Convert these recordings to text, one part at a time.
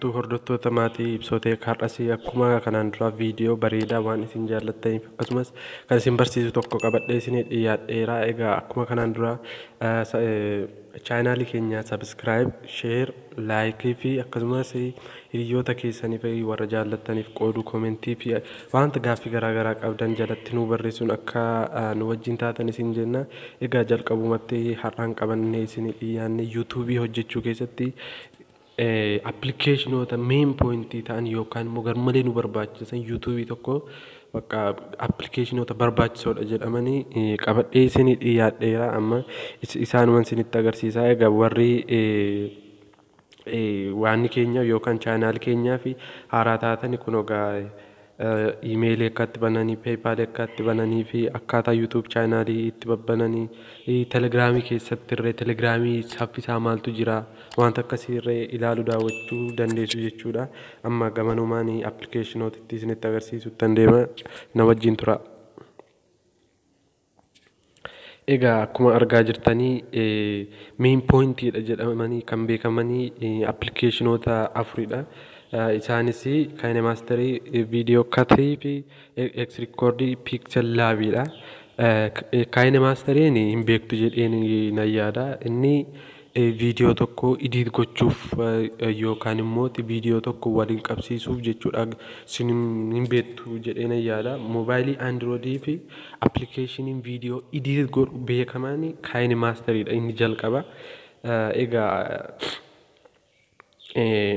Jirtu hordoftoota maatii ibsootee, har'as akkuma kanaan dura viidiyoo bareedaa waan isin jaallattaniif akkasumas kan isin barsiisu tokko qabadhee isinii dhiyaadheera. Egaa akkuma kanaan dura chaanaalii keenya subscribe, share, like fi akkasumas hiriyoota keessanii fi warra jaallattaniif qooduu, comment fi wanta gaaffii garaagaraa qabdan jalatti nu barreessuun akka nu wajjin taatan isin jenna. Egaa jalqabumatti har'aan qabannee isinii dhiyaanne yuutuubii hojjechuu keessatti appilikeeshinoota main point ta'an yookaan immoo garmalee nu barbaachisan, yuutuubii tokko bakka appilikeeshinoota barbaachisoodha jedhamanii qabadhee isinii dhiyaadheera. Amma isaanuman isinitti agarsiisa. Egaa warri waanni keenya yookaan chaanaal keenyaa fi haaraa taatan, kun egaa iimeelii akka itti bananii, PayPal akka itti bananii fi akkaataa YouTube chaanaalii itti babbananii, telegiraamii keessatti illee telegiraamii saffisaa maaltu jira, wanta akkasii illee ilaaluu daawwachuu dandeessu jechuudha. Amma gamanumaan appilikeeshinoota itti isinitti agarsiisutti deema, na wajjin tura. Egaa akkuma argaa jirtanii main pointiidha jedhamanii kan beekamanii appilikeeshinoota afuridha. Isaanis KineMaster, Video Cutter fi X Record, Pixel Labiidha. KineMasteriin hin beektu jedheen nan yaada. Inni viidiyoo tokko edit gochuuf yookaan immoo viidiyoo tokko waliin qabsiisuuf jechuudha. Isin hin beektu jedhee nan yaada. Moobaayilii Androidii fi appilikeeshiniin viidiyoo edit godhu beekamaan KineMasteriidha, inni jalqaba. Egaa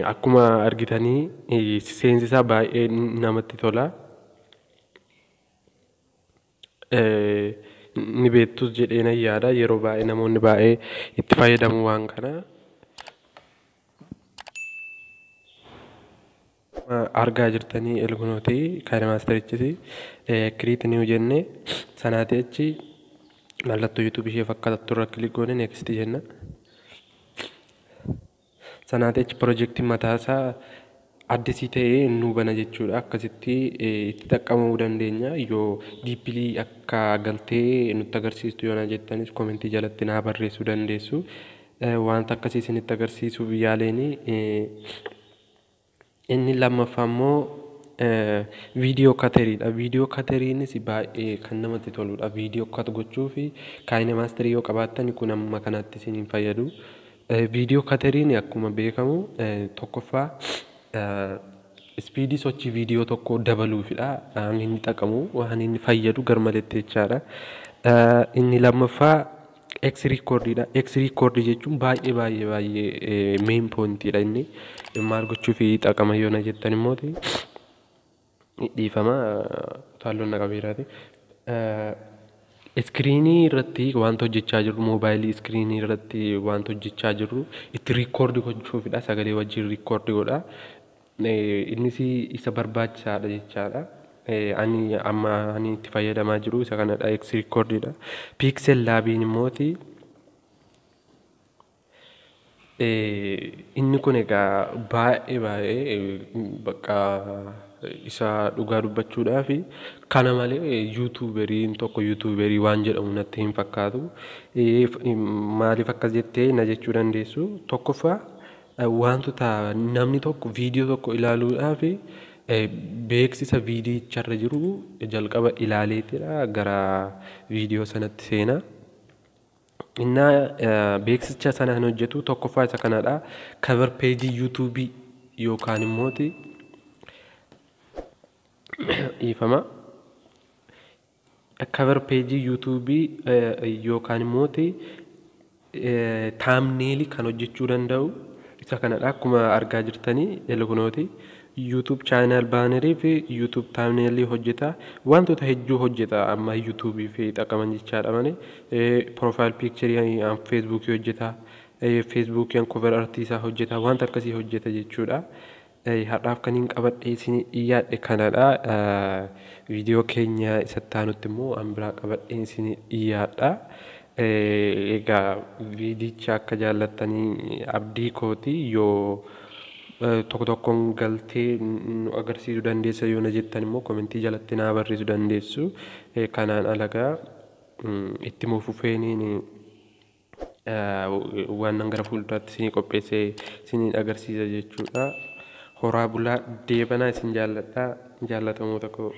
akkuma argitanii seensi isaa baay'ee namatti tola. Ni beektus jedhee nan yaada, yeroo baay'ee namoonni baay'ee itti fayyadamu waan kana. Argaa jirtanii elgunooti KineMasterichis create new jenne, sanaati achi mallattoo yuutuubii ishee fakkaattu irra click goone next jenna. Sanaati achi piroojeektiin mataasaa addisii ta'ee nu bana jechuudha. Akkasitti itti xaqqabamuu dandeenya. Yoo deeply akka galtee nutti agarsiistu yoo na jettanis comment jalatti naa barreessuu dandeessu. Wanta akkasii isinitti agarsiisuuf yaaleeni. Inni lammaffaa immoo Video Cutteriidha. Video Cutteriinis baay'ee kan namatti toludha. Viidiyoo cut gochuu fi KineMaster yoo qabaattan kun amma kanatti isiniin fayyadu. Video Cutteriin akkuma beekamu tokkoffaa speed sochii viidiyoo tokkoo dabaluufidha. Waan inni xaqamu, waan inni fayyadu garmaletti jechaadha. Inni lammaffaa X Recordiidha. X Record jechuun baay'ee baay'ee baay'ee main pointiidha inni. Maal gochuuf xaqama yoo na jettan immooti, dhiifama, utaalloon na qabeeraati. Screen irratti wanta hojjechaa jirru, moobaayilii screen irratti wanta hojjechaa jirru itti record gochuufidha. Sagalee wajjin record godha. Innis isa barbaachisaadha jechaadha. Ani amma ani itti fayyadamaa jiru isa kanadha, X Recordiidha. Pixel Labiin immooti inni kun egaa baay'ee baay'ee bakka isa dhugaa dubbachuudhaaf kana malee yuutuuberiin tokko yuutuuberii waan jedhamu natti hin fakkaatu. Maaliif akkas jettee na jechuu dandeessu. Tokkoffaa, wantoota namni tokko viidiyoo tokko ilaaluudhaaf beeksisa viidiyicharra jiru jalqaba ilaaleetidha gara viidiyoo sanatti seena. Innaa beeksicha sana kan hojjetu tokkoffaa isa kanadha. Cover page yuutuubii yookaan immooti, dhiifama. Cover page yuutuubii yookaan immooti thumbnail kan hojjechuu danda'u isa kanadha. Akkuma argaa jirtanii elkunooti. YouTube channel banner fi YouTube thumbnail hojjeta. Wantoota hedduu hojjeta amma yuutuubii fi xaqaman jechaadha malee. Profile picture feesbuukii hojjeta. Feesbuukii cover art isaa hojjeta. Wanta akkasii hojjeta jechuudha. Har'aaf kan hin qabadhee isin dhiyaadhe kanadha. Viidiyoo keenya isatti aanutti immoo an biraa qabadhee isin dhiyaadha. Egaa viidicha akka jaallattanii abdii kooti. Yoo tokko tokkoon galtee nu agarsiisuu dandeessa yoo na jettan immoo comment jalatti naa barreessuu dandeessu. Kanaan alagaa itti fufeeniin waan gara fuulduraatti isinii qopheessee isinii agarsiisa jechuudha. Horaa bulaa, deebanaa, isin jaalladhaa, jaallatamoo tokko.